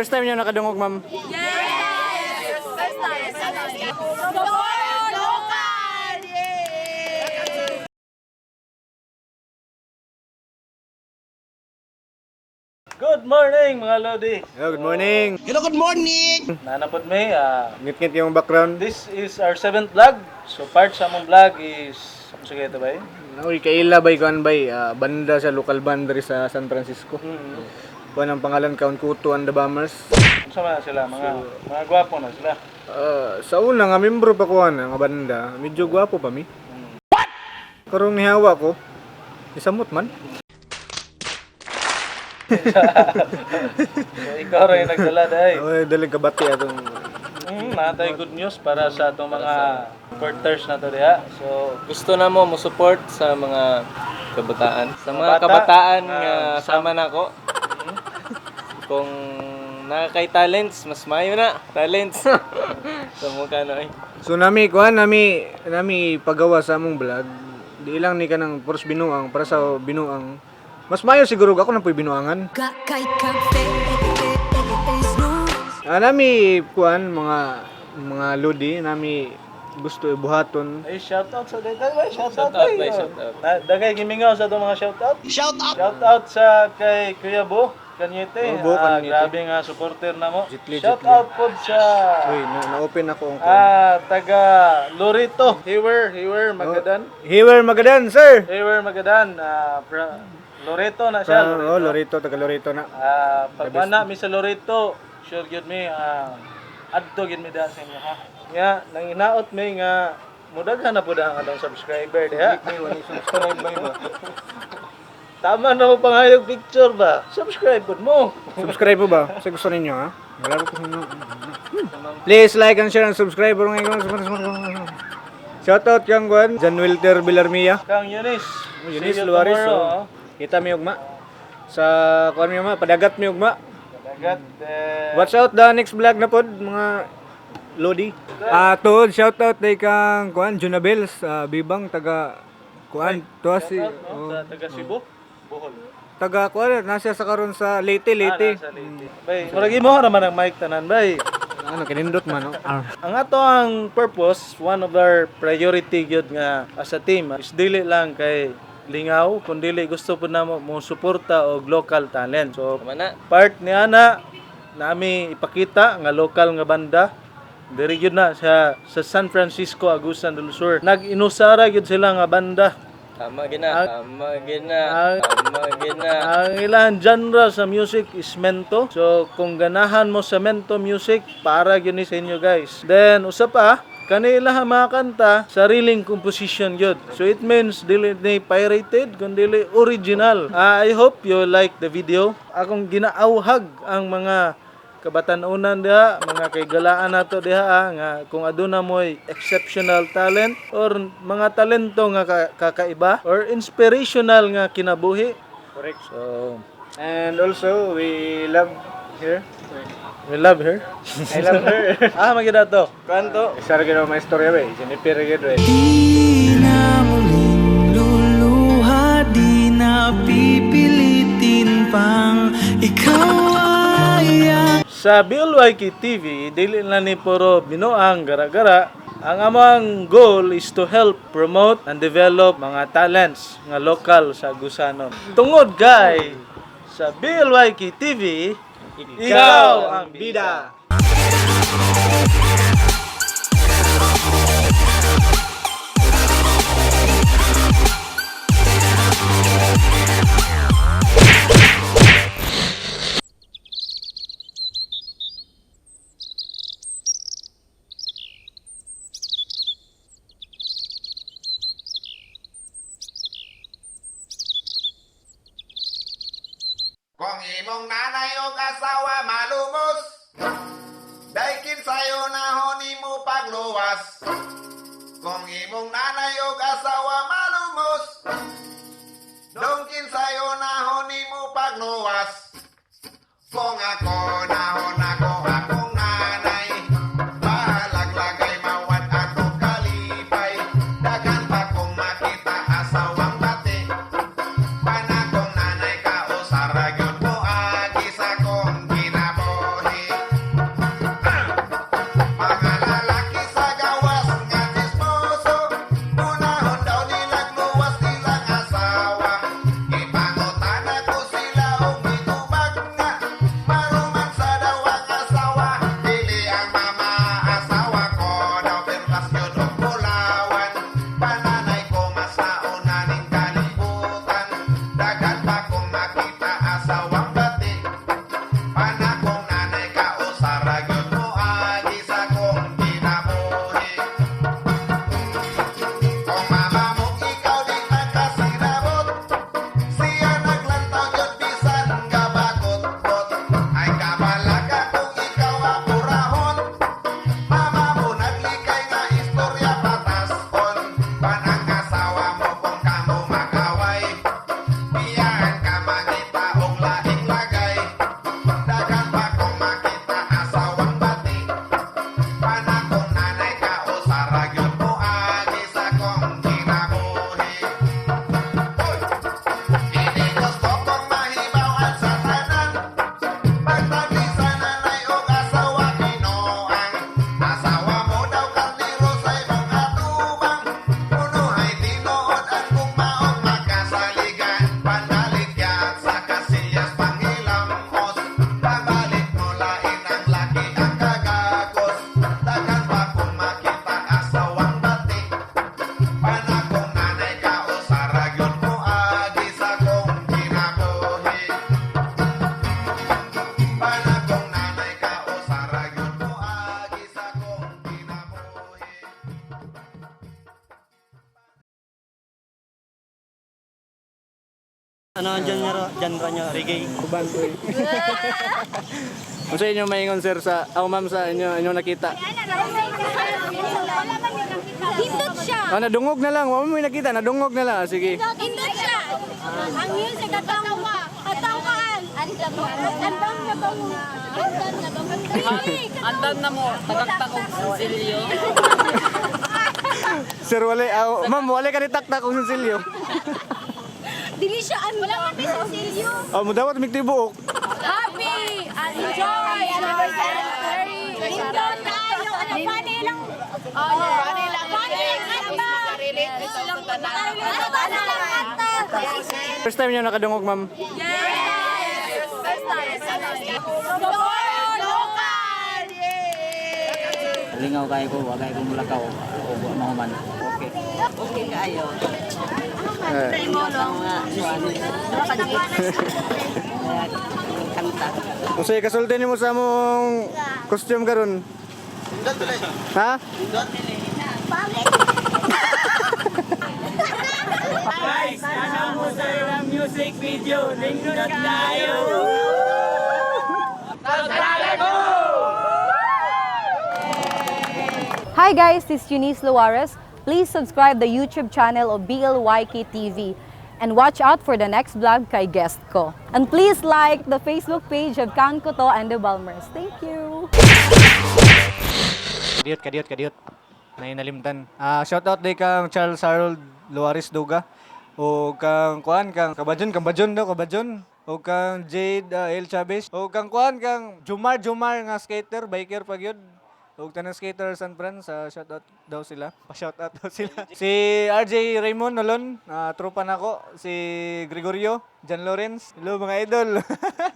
First time niyo nakadungog, ma'am? Yes! First time. Support local! Yay! Good morning, mga Lodi. Hello, good morning. Hello, good morning! Nanapod may, Ngit-ngit yung background. this is our seventh vlog. So part sa among vlog is, sige ito ba eh? Uy, kaila bay kuan bay, banda sa local band diri sa San Francisco. Kuan ang pangalan, Count Kuto and the Bombers. Unsa man na sila, mga gwapo na sila. Sa una nga membro pa ko ana nga banda, medyo gwapo pa mi. What? Karong nihawa ko, isamot man. So ikaw rin nagdala dahil. Oy, dali kabati atong Natay good news para sa atong mga supporters na to diha. So Gusto na mo support sa mga kabataan. Sa mga Bata. kabataan Ah, nga sama nako. Kung nakakay talents, mas mayo na. Talents. Sa mukha na eh. So nami kuan nami nami pagawa sa among vlog. Di lang ni kanang puros binuang para sa binuang. Mas mayo siguro ako na po'y binuangan. Nami kuan mga lodi nami gusto ibuhaton. Ay, shout out sa dagay, bay, shout out, Shout out, bay. bay, shout out. Na, dagay gimingaw sa atong mga shout out. Shout out! Shout out sa kay Kuya Bo Kanyete. Oh, Bo Cañete. Grabe nga supporter na mo. Jitli, Shout jitli. out po sa Uy, na-open ako ang kuan. Taga Lorito, Hiwer Magadan. Hiwer Magadan, sir. Hiwer Magadan, Loreto na siya. Oh, Lorito, taga Lorito na. Pag na mi sa Loreto, sure gyud mi adto gyud mi diha sa inyo ha. Nga nang inaot mi nga mudaghan na pud ang atong subscriber diha. Subscribe ba ba? Tama na mo pangayog picture ba? Subscribe pud mo. Subscribe po ba? Sa gusto ninyo ha? Wala ko sa inyo. Please like and share and subscribe. Shoutout kang Juan, John Wilter Villarmia. Kang Eunice. Eunice See you Luares. tomorrow, Oh. Kita mi ugma. Sa kuan mi ugma, padagat mi ugma. oh. Dagat. Eh, Watch out the next vlog na pod mga Lodi. Tuod shoutout day kang kuan Junabels, Bibang taga kuan to si shout out, no? oh, Sa taga Cebu, Bohol. taga kuan nasa sa karon sa Leyte, Leyte. Ah, nasa Leyte. Bay, murag imo ra man ang mic tanan bay. Ano kinindot man no? Ang ato ang purpose, one of our priority gyud nga as a team is dili lang kay lingaw, kundi gusto pud namo mo suporta og local talent. So Tama na. part ni ana nami ipakita nga local nga banda diri gyud na sa San Francisco, Agusan del Sur. Nag-inusara gyud sila nga banda. Tama gina. Tama gina. Tama gina. Ang ilang genre sa music is mento. So kung ganahan mo sa mento music, para gyud ni sa inyo guys. Then usa pa, kanila ang mga kanta, sariling composition gyud. So it means dili ni pirated kundi dili original. I hope you like the video. Akong ginaauhag ang mga kabatanunan diha, mga kaigalaan nato diha nga kung aduna mo'y exceptional talent or mga talento nga kakaiba or inspirational nga kinabuhi. Correct. So, And also we love her. we love her. I love her. Maganda to. Kanto. Isa ra gyud ang mga istorya ba? Jennifer gyud eh. Di na muling luluha, di na pipilitin pang ikaw ay Sa BLYK TV, dili na ni puro binuang gara-gara. Ang amang goal is to help promote and develop mga talents nga lokal sa Agusanon. Tungod kay sa BLYK TV, ikaw ang bida. Kung imong nanay o asawa malumos, daikin sayo na honi mo pagluwas. Kung imong nanay o asawa malumos, dongkin sayo na honi mo pagluwas. Kung ako nahon ako akong nanay, bahalaglag mawad ako kalipay. Dagan pa kung makita asawang bati. Panakong nanay ka o saragyod mo agi sa kong kinabuhi. Ano ang genre niyo? Reggae? Uban ko. Unsa inyo maingon, sir, sa aw ma'am, sa inyo inyo nakita? Hindot siya. Ah, nadungog na lang. Wa mo may nakita, nadungog na lang. Ah, sige. Hindot siya. Ang music atang atang kaan. Andam andam na bang andam na bang Andam na mo, tagaktak og sisilyo. Sir, wala aw, ma'am, wala ka ni taktak og sinsilyo. Dili siya andam. Wala man sa silyo. Oh, mo dawat mig tibuok. Happy and enjoy anniversary. Hindot kaayo ano funny lang. Oh, funny lang. Funny lang kanta. Funny lang kanta. First time niyo nakadungog, ma'am? Yes! First time. Support local! Yay! Lingaw kayo ko, wagay ko mulakaw. O mahuman. Okay. Okay kaayo. Eh. Kanta. Unsay kasulti nimo sa among costume karon? Ha? Guys, ana mo sa ilang music video. Nindot tayo. Hi guys, this is Eunice Luares. Please subscribe the YouTube channel of BLYK TV and watch out for the next vlog kay guest ko. And please like the Facebook page of Count Koto and the Balmers. Thank you! Kadiyot, kadiyot, kadiyot. Nainalimtan. Ah, shout out day kang Charles Harold Luares Duga. O kang kuan kang Kabadjon, Kabadjon daw, Kabadjon. O kang Jade El Chavez. O kang kuan kang Jumar Jumar nga skater, biker pag yun. O tanang skater San Fran sa shout out daw sila. Pa shout out daw sila. Si RJ Raymond Nolon, tropa nako, si Gregorio, John Lawrence. Hello, mga idol.